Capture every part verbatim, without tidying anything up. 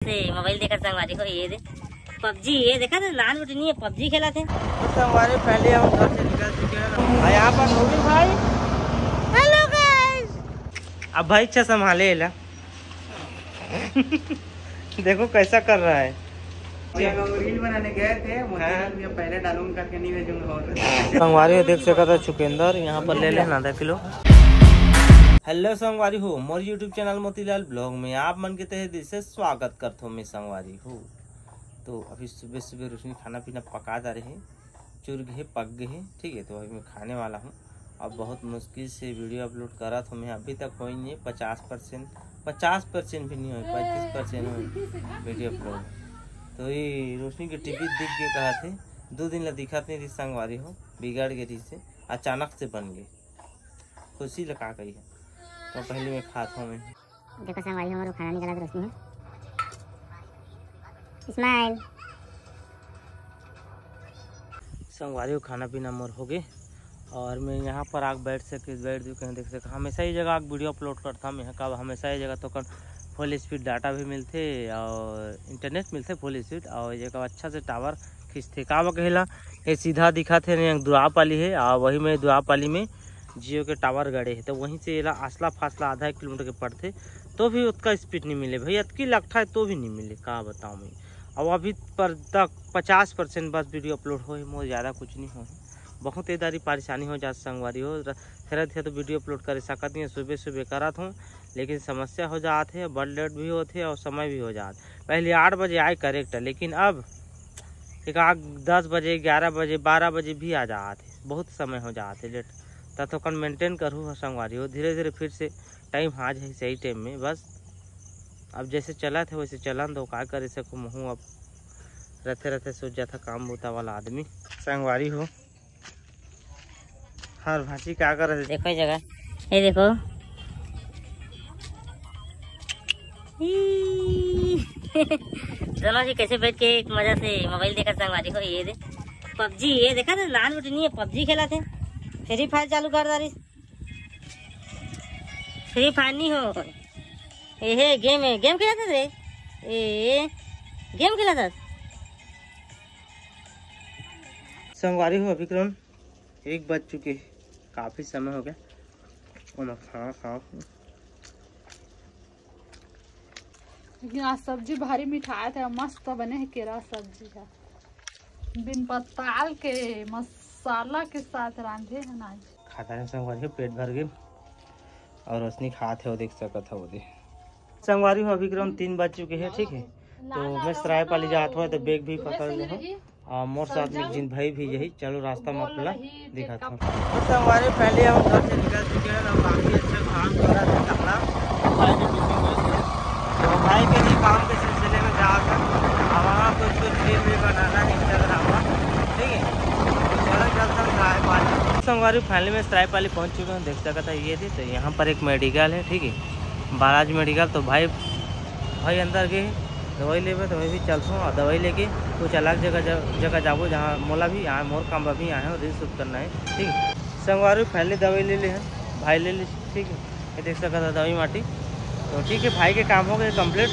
से मोबाइल देखत संगवारी हो, ये दे पबजी, ये देखा थे, नान बेटी नहीं है, पबजी खेला थे। तो संगवारी पहले हम घर से निकल चुके हैं। और यहाँ पर नूरी भाई, हेलो गाइस। अब भाई अच्छा संभाले एला। देखो कैसा कर रहा है। ये लोग रील बनाने गए थे, मोतीलाल हाँ। भैया पहले डालूंगा करके नहीं भेजूंगा और संगवारी हो देख सकत हो चुकेंद्र यहाँ पर ले लेना आधा किलो। हेलो संगवारी हो, मोर YouTube चैनल मोतीलाल ब्लॉग में आप मन के तहे दिल से स्वागत करथो मैं संगवारी हो। तो अभी सुबह सुबह रोशनी खाना पीना पका डारे हे, चुर गे हे, पक गे हे, ठीक है। तो अभी मैं खाने वाला हूँ। अब बहुत मुश्किल से वीडियो अपलोड करत हूँ मैं, अभी तक हो ही नहीं पचास परसेंट, पचास परसेंट भी नहीं हो, पैंतीस परसेंट हो वीडियो अपलोड। तो ये रोशनी के टीवी दिख के कहा थे, दो दिन ला दिखत नहीं रही संगवारी हो, बिगड़ गई रही से, अचानक से बन गए। खुशी ला का कही है, तो पहले मैं खात हूँ मैं। देखो संगवारी, हमारे खाना निकाला तो रोशनी है। स्माइल। संगवारी हो, खाना पीना मोर हो गए और मैं यहाँ पर आके बैठ सके, बैठ चुके हैं। देख सके हमेशा ये जगह आके वीडियो अपलोड करता हूँ। यहाँ का हमेशा ये जगह तो कन फुल स्पीड डाटा भी मिलते और इंटरनेट मिलते फुल स्पीड और ये जगह अच्छा से टावर खींचते। का बा कहेला, ये सीधा दिखा थे दुआपाली है और वही में दुआपाली में जियो के टावर गड़े है, तो वहीं से एला आसला फासला आधा एक किलोमीटर के पड़ते, तो भी उतका स्पीड नहीं मिले भाई, अतकी लकठा है तो भी नहीं मिले, का बताऊँ मैं। अब अभी पर तक पचास परसेंट बस वीडियो अपलोड हो, मोर ज़्यादा कुछ नहीं हो। बहुत एदारी परेशानी हो जात संगवारी हो, र-, थेरा थेरा तो वीडियो अपलोड करे सकत नहीं, सुबह सुबह करत हूँ, लेकिन समस्या हो जात है, बड़ लेट भी होत है और समय भी हो जात। पहले आठ बजे आए करेक्ट, लेकिन अब एक आग दस बजे, ग्यारह बजे, बारह बजे भी आ जात है, बहुत समय हो जात है लेट। त थोकन मेंटेन करहू हो संगवारी हो, धीरे धीरे फिर से टाइम आ जाए सही टाइम में। बस अब जैसे चलत है वैसे चलन दो, का करे सको, महू अब रथे रथे सोच जाता काम बूता वाला आदमी। संगवारी हो, हर भांची का कर देखो ये जगह, ये देखो। ई। दोनों जी कैसे बैठ के एक मजा से मोबाइल देखत संगवारी हो, ये दे पबजी, ये देखा थे, नान बेटी नहीं है, पबजी खेला थे, फ्री फायर चालू कर डारी। फ्री फायर नहीं हो, ये है गेम है, गेम खेला था रे, ए गेम खेला था। संगवारी हो, अभी कौन एक बज चुके, काफी समय हो गया। ओमा खाना खाओ। लेकिन आज सब्जी भारी मिठाए थे, मस्त बने है केरा सब्जी है, बिन पताल के मसाला के साथ रांधे हैं आज। खाता है संगवारी, पेट भर गए और रोशनी खात है, वो देख सकत है वो दे। संगवारी हो, अभी करीबन तीन बज चुके हैं, ठीक है। तो मैं सरायपाली जात हूँ, तो बैग भी पकड़ ले हूँ। और मोर साथ में जिन भाई भी यही, चलो रास्ता में अपना दिखाता हूँ। तो संगवारी पहले हम घर से निकल चुके हैं, हम काफी अच्छा काम कर रहा था तगड़ा। भाई के पीछे बैठ गए। तो भाई के ही काम के सिलसिले में जा था, और वहाँ कुछ कुछ रील भी बनाना है Instagram पर, ठीक है। तो चलो चलते हैं सरायपाली। संगवारी फाइनली मैं सरायपाली पहुँच चुका हूँ, देख सकता है ये थी। तो यहाँ पर एक मेडिकल है, ठीक है, बालाजी मेडिकल। तो भाई भाई अंदर गए दवाई लेबे, तो मैं भी चलता हूँ और दवाई लेके कुछ अलग जगह जा, जगह जाबो, जहाँ मोला भी यहाँ मोर काम अभी आए हैं, रील शूट करना है, ठीक है। संगवारी पहले दवाई ले ले हैं, भाई ले ले, ठीक है। ये देख सकता था दवाई माटी, तो ठीक है, भाई के काम हो गए कंप्लीट।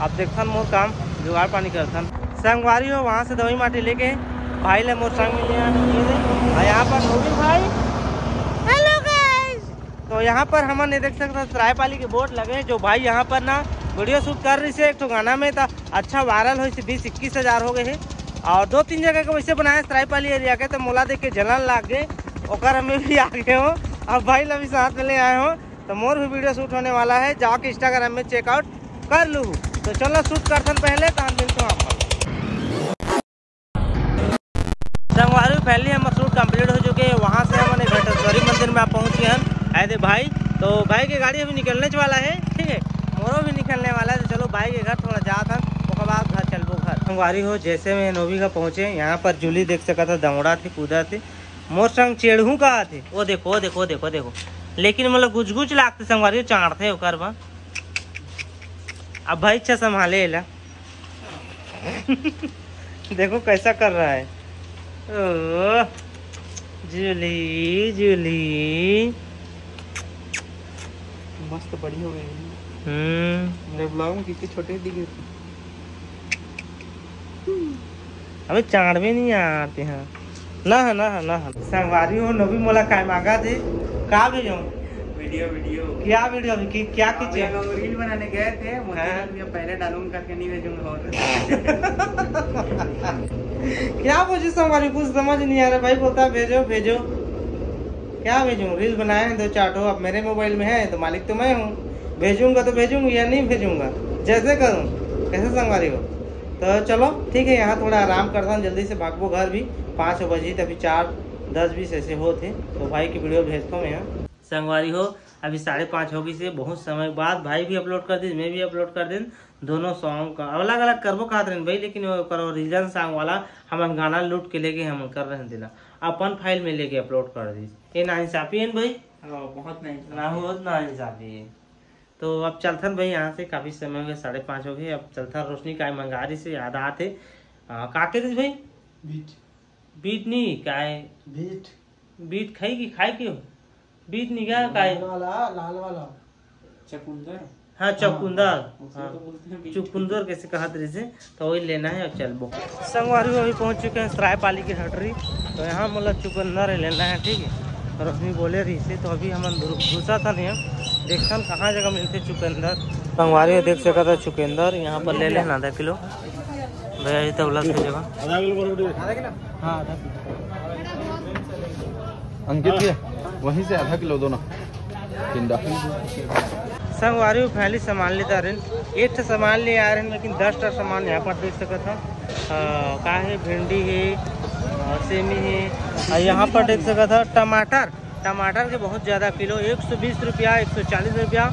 अब देखथन मोर काम जुगाड़ पानी करथन। संगवारी हो, वहाँ से दवाई माटी लेके भाई ले मोर संग मिले हैं, ये दे। और यहाँ पर नवीन भाई, हेलो गाइस। तो यहाँ पर हमन ये देख सकते हैं सरायपाली के बोर्ड लगे हैं, जो भाई यहाँ पर ना वीडियो शूट कर रही से एक ठो गाना में था, अच्छा वायरल हो, बीस इक्कीस हजार हो गए हैं। और दो तीन जगह के वैसे बनाए सरायपाली एरिया के, तो मोला देख के जलन लाग गए, ओकर हमें भी आ गए हो। अब भाई ला भी साथ में ले आए हो, तो मोर भी वीडियो शूट होने वाला है, जाके Instagram में चेकआउट कर लू। तो चलो शूट करथन पहले, तहन मिलते हैं आप। संगवारी पहले हमर शूट कंप्लीट हो चुके हैं, वहाँ से हमन घटेश्वरी मंदिर में आप पहुँच गए हैं। आए थे भाई, तो भाई के गाड़ी अभी निकलने वाला है, ठीक है, मोरो भी निकलने वाला है। तो चलो भाई के घर थोड़ा जात हन, ओकर बाद घर चलबो घर। संगवारी हो, जैसे मैं नोवी का पहुँचे, यहाँ पर जूली देख सकत ह, दौड़ा थे, कूदा थे, मोर संग चेड़हू का आथे। ओ देखो, ओ देखो, ओ देखो, ओ देखो, लेकिन मोला गुजगुज लागथे संगवारी, चाँड़थे ओकर बर। अब भाई अच्छा संभाले एला। देखो कैसा कर रहा है। ओ, जूली, जूली। मस्त बड़ी हो गई। हम्म। मेरे ब्लॉग में कितनी छोटी दिख रही थी। अबे चाड़बे नहीं यार ते हाँ। ना है, ना है, ना है। संगवारी हो, नवी मोला काय मांगा थे? का भेजो? Video, video. क्या वीडियो? अभी की, क्या की अभी चीज? हम रील बनाने गए थे, मुझे हाँ। लगा, पहले डालूंगा करके नहीं भेजूंगा और। क्या बोलू संगवारी, कुछ समझ नहीं आ रहा। भाई बोलता है, "भेजो, भेजो।" क्या भेजूं? रील बनाए हैं दो चार ठो, अब मेरे मोबाइल में है तो मालिक तो मैं हूँ। भेजूंगा तो भेजूंगा या नहीं भेजूंगा, जैसे करूँ, कैसे संगवारी हो। तो चलो ठीक है, यहाँ थोड़ा आराम करता हूँ, जल्दी से भागबो घर भी। पाँच बजी, तभी चार दस बीस ऐसे होत हे, तो भाई की वीडियो भेजता हूँ मैं यहाँ। संगवारी हो, अभी साढ़े पाँच हो गई से, बहुत समय बाद भाई भी अपलोड कर दिस, मैं भी अपलोड कर दिन। दोनों सॉन्ग का अलग अलग करबो कहत रहन भाई, लेकिन वो करो रीजन सॉन्ग वाला हमन गाना लूट के लेके हमन कर रहन दिला, अपन फाइल में लेके अपलोड कर दिस। ये नाइंसाफी है न भाई? हाँ, बहुत नाइंसाफी ना है। हो, नाइंसाफी है। तो अब चलथन भाई यहाँ से, काफी समय हो गया, साढ़े पाँच हो गए। अब चलथन, रोशनी काय मंगा रही से याद आते। आ, का के रही भाई? बीट। बीट नहीं, काय? बीट। बीट खाई की, खाई की हो? बीट नहीं क्या, काय? लाल वाला, लाल वाला। चकुंदर। हाँ, चकुंदर। हाँ, उसे हाँ। तो बोलते हैं बीट। चुकुंदर कैसे कहत रही से, तो वही लेना है और चलबो। संगवारी हो, अभी पहुंच चुके हैं सरायपाली की हटरी। तो यहाँ मतलब चुकंदर ही लेना है, ठीक है। और अभी बोले रही से, तो अभी हमन घुसा था नहीं, देखथन कहाँ जगह मिलते चुकंदर। संगवारी हो, देख सकत हो चुकंदर, यहाँ पर ले लेना आधा किलो। भैया, ये तौला से जगह। आधा किलो बरोबर। हाँ, आधा किलो। अंकित जी, वहीं से आधा किलो दो ना। टिंडा। संगवारी हो, पहली सामान लेता रहन, एक ठो सामान ले आ रहन, लेकिन दस ठो सामान यहाँ पर देख सकत हो। अ, का है, भिंडी है, अ, सेमी है, और यहाँ पर देख सकत हो टमाटर। टमाटर के बहुत ज़्यादा किलो, एक सौ बीस रुपया, एक सौ चालीस रुपया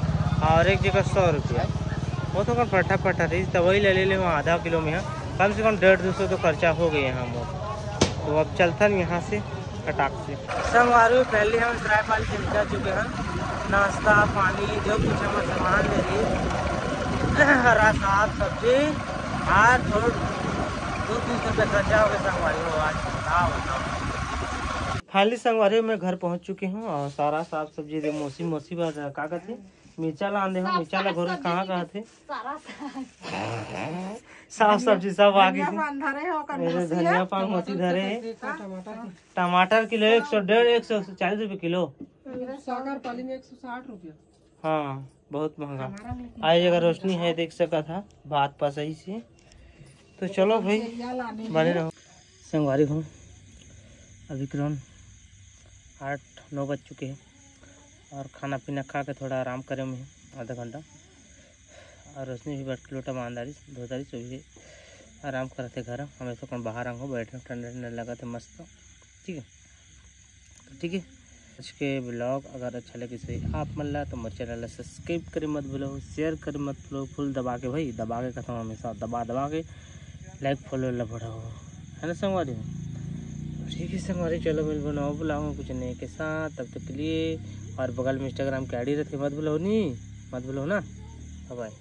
और एक जगह सौ रुपया। वो तो कौन फटा फटा रही, तो वही ले ले ले वहाँ आधा किलो में है, कम से कम डेढ़ दो सौ तो खर्चा हो गए हैं हम लोग। तो अब चलथन यहाँ से फटाक से। संगवारी हो, पहले हम सरायपाली से निकल चुके हैं, नाश्ता पानी जो कुछ हम सामान ले लिए, हरा साग सब्जी, आज थोड़ा दो तीन सौ रुपया खर्चा हो गया संगवारी हो आज। हाँ, बताओ। फाइनली संगवारी हो, मैं घर पहुंच चुके हूँ और सारा साग सब्जी दे मौसी, मौसी बर का कहथे, मिर्चा ला आंदे हो, मिर्चा ला घोर के कहाँ कहथे? सारा साग। साग सब्जी सब आ गई धनिया थी। पान धरे हो, ओकर मेरे मौसी धनिया है। पान मौसी धरे है। टमाटर। टमाटर किलो एक सौ डेढ़, एक सौ चालीस रुपये किलो। सागर पाली में एक सौ साठ रुपया। हाँ, बहुत महंगा। हमारा में आज अगर रोशनी है, देख सकत हा, भात पसई से। तो चलो भाई, चलिया लाने बने में। रहो। संगवारी हो, अभी करीबन आठ नौ बज चुके हैं और खाना पीना खा के थोड़ा आराम करे में आधा घंटा। और रोशनी भी बैठ के लोटा बांध डारिस, धो डारिस, अभी आराम करत हे घर। हम ऐसे कौन बाहर आंगो बैठे, ठंडा ठंडा लगत हे, मस्त। ठीक है, तो ठीक है, आज के ब्लॉग अगर अच्छा लगे से आप मन ला, तो मोर चैनल ला सब्सक्राइब करे मत भूलो, शेयर करे मत भूलो, फुल दबा के भाई, दबा के खत्म हमेशा, दबा दबा के लाइक फॉलो ला बढ़ाओ, है ना संगवारी? तो ठीक है संगवारी, चलो मिलबो नवा ब्लॉग में कुछ नए के साथ, तब तक के लिए। और बगल में इंस्टाग्राम के आईडी रखे, मत भूलो नी, मत भूलो ना, बाय।